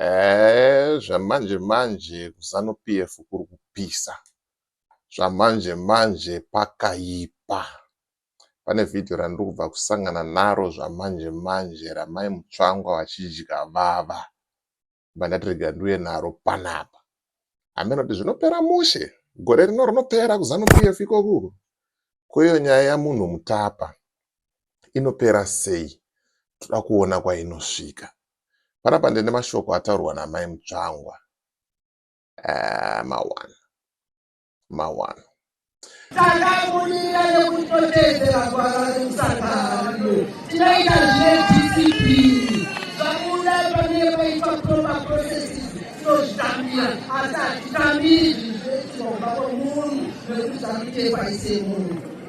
Eeh zvamanje manje kuZanu PF kuri kupisa. Zvamanje manje pakaipa. Pane vhidhiyo randiri kubva kusangana naro zvamanje manje ramai Mutsvangwa vachidya vava. Ndobva ndati rega ndiuye naro panapa. Hameno kuti zvinopera mushe. Gore rino rinopera kuZanu PF ikoku. Ko iyo nyaya yamunhu mutapa inopera sei? Toda kuona kwainosvika. Panapa ndine mashoko ataurwa namai Mutsvangwa. Uh, mawana mawana Takabudirira nekuti toteedzera gwara remusangano. Tinoita zvine discipline. Zvabuda panenge paitwa proper processes tinozvitambira, asi hatitambiri zvinhu zvinoitirwa kubva kwemunhu nekuti zvakuitekwa isemunhu.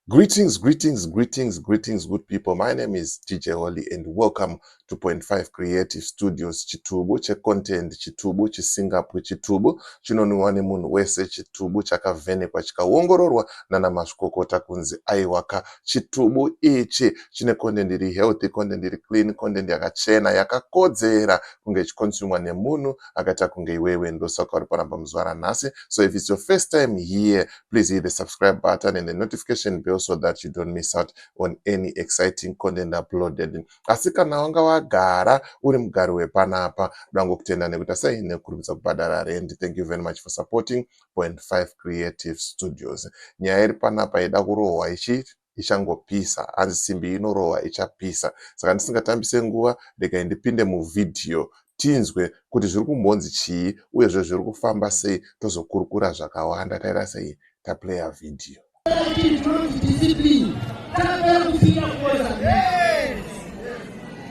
Greetings, greetings, greetings, greetings, good people. My name is DJ Holly and welcome to Point 5 Creative Studios. Chitubu checontent, chitubu chisingapwi, chitubu chinonwiwa nemunhu wese, chitubu chakavhenekwa chikaongororwa nana mazvikokota kunzi aiwaka. Chitubu ichi chine content iri healthy, content iri clean, content yakachena, yakakodzera kunge ichiconsumwa nemunhu akaita kunge iwewe. Ndosaka uri panapa muzuva ranhasi. So if it's your first time here, please hit the subscribe button and the notification bell so that you don't miss out on any exciting content uploaded. Asi kana wanga wagara uri mugari wepanapa, ndangokutenda nekuita sei nekukurumidza kubhadhara rent. Thank you very much for supporting Point 5 Creative Studios. Nyaya iri panapa ida kurohwa ichi ichangopisa, hanzi simbi inorohwa ichapisa. Saka ndisingatambise nguva, regai ndipinde muvhidhiyo tinzwe kuti zviri kumbonzi chii uyezve zviri kufamba sei, tozokurukura zvakawanda taita sei taplaya vhidhiyo.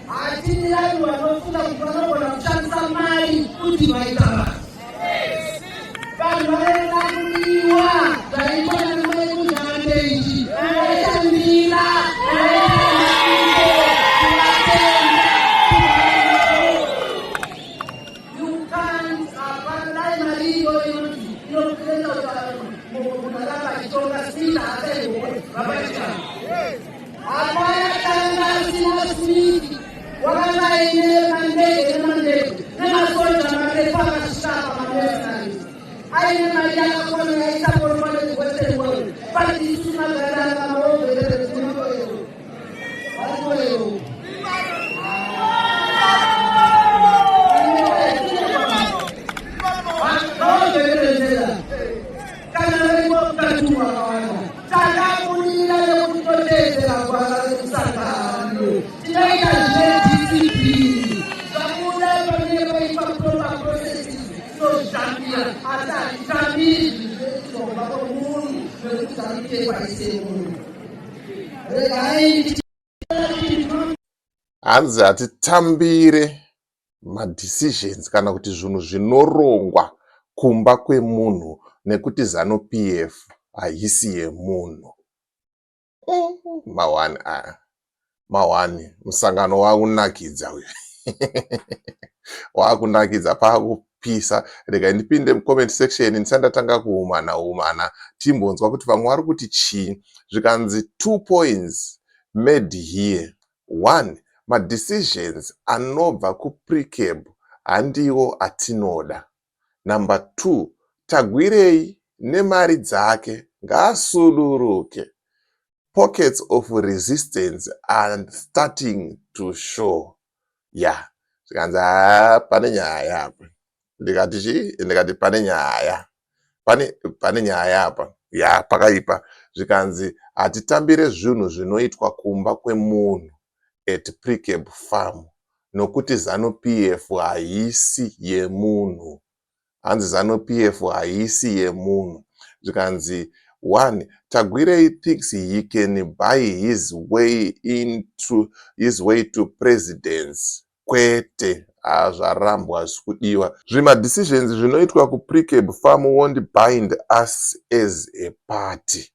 Hatini vanofunga kuti vanogona kushandisa mari kuti vaita basa. Vanhu vanoda kudiwa zvaitwa namai Muzvande izvi vaitambira Hapana tanga asina Smith wakanga aine mandege nemandege nemasoja marefu akasvika apa mamercenaries aine mari yakakwana yaisapotwa newestern world but isu magandanga maovererezinamakoero varikoero vaovererenjera kana variko kutatumwa vakawanda takabudirira nekuti toteedzera gwara remusangano tinoita zvine discipline zvabuda panenge paitwa proper processes tinozvitambira asi hatitambiri zvinhu zvinoitirwa kubva kwemunhu nekuti zvakuitekwa isemunhu regai Hanzi hatitambire madecisions kana kuti zvinhu zvinorongwa kumba kwemunhu nekuti Zanu PF haisi yemunhu. Mahwani aya, mahwani musangano wakunakidza uyu wakunakidza pakupisa. Regai ndipinde mucomment section ndisati ndatanga kuhumana humana timbonzwa kuti vamwe vari kuti chii. Zvikanzi 2 points made here One, madecisions anobva kuPrecab handiwo atinoda. Number two, Tagwirei nemari dzake ngaasuduruke. Pockets of resistance are starting to show. Yeah, zvikanzi haa pane nyaya apa. Ndikati chii? Ndikati pane nyaya. Pane, pane nyaya apa. Ya, pakaipa. Zvikanzi hatitambire zvinhu zvinoitwa kumba kwemunhu at Precab Farm. Nokuti Zanu PF haisi yemunhu. Hanzi Zanu PF haisi yemunhu. Zvikanzi one, Tagwirei thinks he can buy his way into his way to presidency. Kwete, hazvarambwa hazvisi kudiwa. Zvimadecisions zvinoitwa kuPrecabe Farm won't bind us as a party.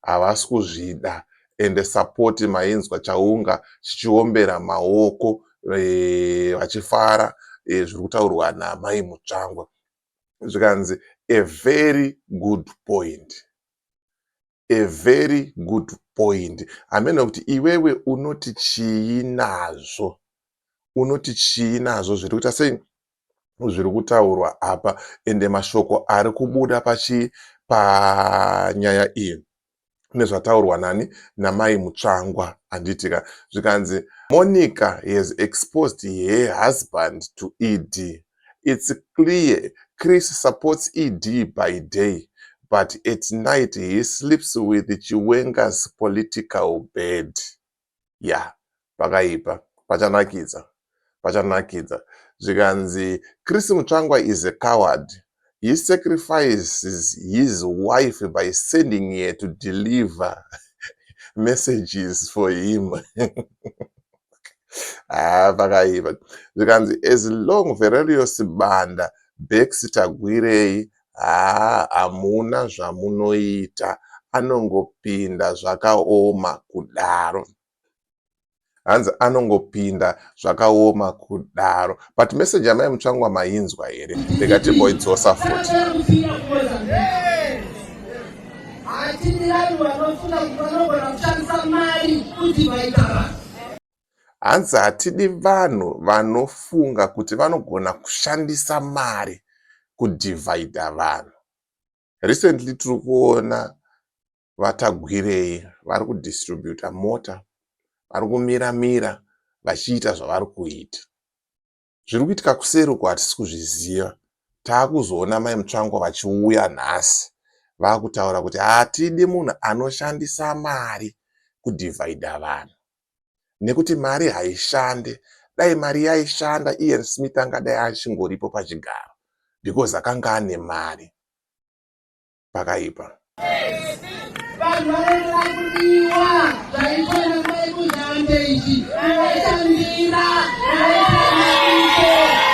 Havasi kuzvida. Ende support mainzwa chaunga chichiombera maoko vachifara zviri kutaurwa naMai Mutsvangwa. Zvikanzi a very good point. A very good point. Hameno kuti iwewe unoti chii nazvo? Unoti chii nazvo zviri kuita sei? Zviri kutaurwa apa ende mashoko ari kubuda pachi panyaya iyi nezvataurwa nani namai Mutsvangwa handiti ka. Zvikanzi Monica has exposed her husband to ED. It's clear Chris supports ED by day, but at night he sleeps with Chiwenga's political bed. Ya, pakaipa, pachanakidza, pachanakidza. Zvikanzi Chris Mutsvangwa is a coward. He sacrifices his wife by sending her to deliver messages for him. Ah, pakaipa. Zvikanzi as long Verelios Banda backs Tagwirei, haa hamuna zvamunoita, anongopinda zvakaoma kudaro. Hanzi anongopinda zvakaoma kudaro. But message yamai Mutsvangwa mainzwa here? Rega timboidzosa futi. Hanzi hatidi vanhu vanofunga kuti vanogona kushandisa mari kudhivhaidha vanhu. Recently tiri kuona vaTagwirei vari kudistributa mota, vari kumira mira vachiita zvavari kuita. Zviri kuitika kuseri uko hatisi kuzviziva. Taakuzoona Mai Mutsvangwa vachiuya nhasi vakutaura kuti hatidi munhu anoshandisa mari kudhivhaidha vanhu. Nekuti mari haishande. Dai mari yaishanda Ian Smith angadai achingoripo pachigaro because akanga ane mari. Pakaipa. Vanhu vanoda kudiwa zvaitwa namai Kuzhambe izvi, kuvatambira, kuvaitira mabiko,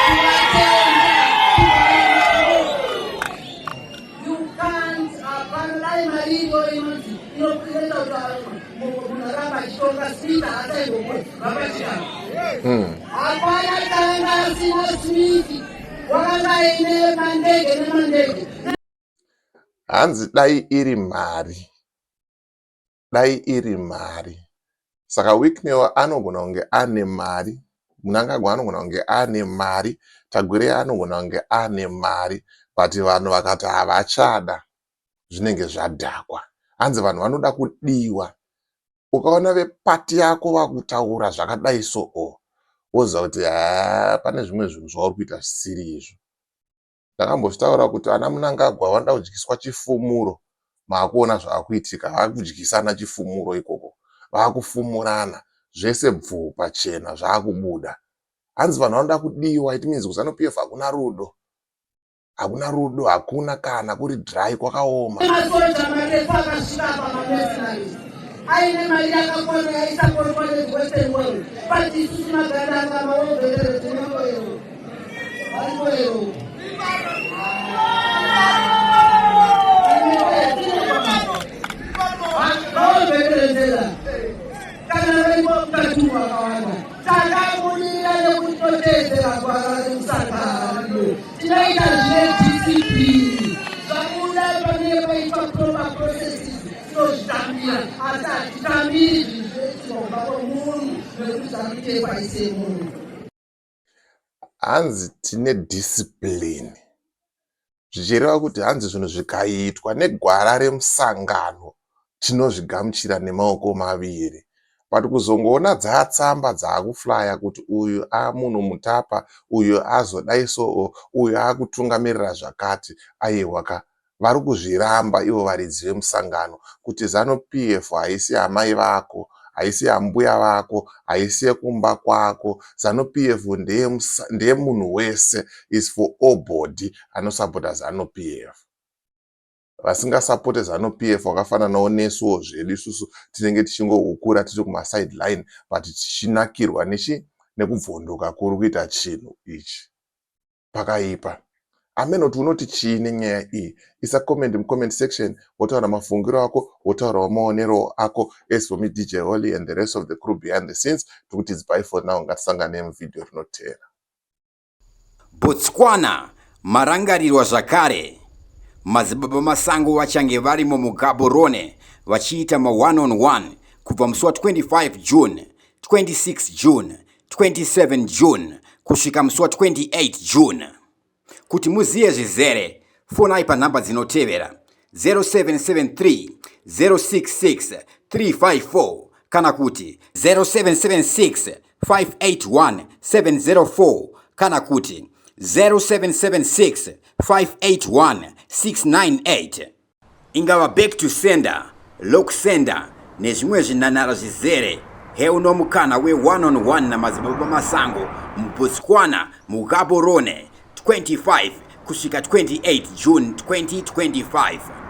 kuvatenda, kugara navo. You can't, hapana dai mari iyoyo inonzi inoita kuti munhu aramba achitonga Smith haasaingobva pachigaro. Hapana tanga asina Smith, wakanga aine mandege nemandege. Hanzi dai iri mari, dai iri mari. Saka Wicknell anogona kunge ane mari, Mnangagwa anogona kunge ane mari, Tagwirei anogona kunge ane mari, but vanhu vakati havachada zvinenge zvadhakwa. Hanzi vanhu vanoda kudiwa. Ukaona vepati yako vakutaura zvakadai so, woziva kuti haa pane zvimwe zvinhu zvauri kuita zvisiri izvo. Ndakambozvitaura kuti ana Mnangagwa vanoda kudyiswa chifumuro. Maakuona zvaakuitika, vakudyisana chifumuro ikoko, vakufumurana zvese bvuu pachena zvaakubuda. Hanzi vanhu vanoda kudiwa, it means kuZanu PF hakuna rudo. Hakuna rudo, hakuna kana kuri dry kwakaoma. Masoja marefu akasvika apa mamercenaries aine mari yakakwana yaisapotwa newestern world, but isusu magandanga mawar veterans variko variko. Mawar veterans kana variko mukati vakawanda takabudirira nekuti toteedzera gwara remusangano, tinoita zvine discipline. Zvabuda panenge paitwa proper processes, tinozvitambira, asi hatitambiri zvinhu zvinoitirwa kubva kwemunhu nekuti ZANU PF haisi yemunhu. Hanzi tine discipline, zvichireva kuti hanzi zvinhu zvikaitwa negwara remusangano tinozvigamuchira nemaoko maviri. But kuzongoona dzaatsamba dzaakuflya kuti uyu amunhu mutapa, uyu azodai so, uyu akutungamirira zvakati, aiwa ka, vari kuzviramba ivo varidzi vemusangano kuti ZANU PF haisi amai vako. Haisi yambuya vako, haisi yekumba kwako. ZANU PF ndeyemunhu wese, is for all body anosapota ZANU PF. Vasingasapote ZANU PF vakafananawo nesuwo zvedu. Isusu tinenge tichingohukura tiri kumasideline, but tichinakirwa nechi nekubvondoka kuri kuita chinhu ichi. Pakaipa. Amenoti unoti chii nenyaya iyi? Isa comment mucomment section, wotaura mafungiro ako, wotaurawo maonero ako. As for me, DJ Holly, and the rest of the crew behind the scenes, tikuti it's bye for now. Ngatisangane muvhidhiyo rinotevera. Botswana marangarirwa zvakare. Madzibaba Masango vachange varimo muGaborone vachiita ma1 on 1 kubva musi wa25 June, 26 June, 27 June kusvika musi wa28 June. Kuti muzive zvizere, fonai panhamba dzinotevera: 0773 066 354 kana kuti 0776 581 704 kana kuti 0776 581 698. Ingava back to sender, lock sender nezvimwe zvinanara zvizere, heuno mukana we1 on 1 namadzibaba Masango muBotswana, muGaborone, 25 kusvika 28 June 2025.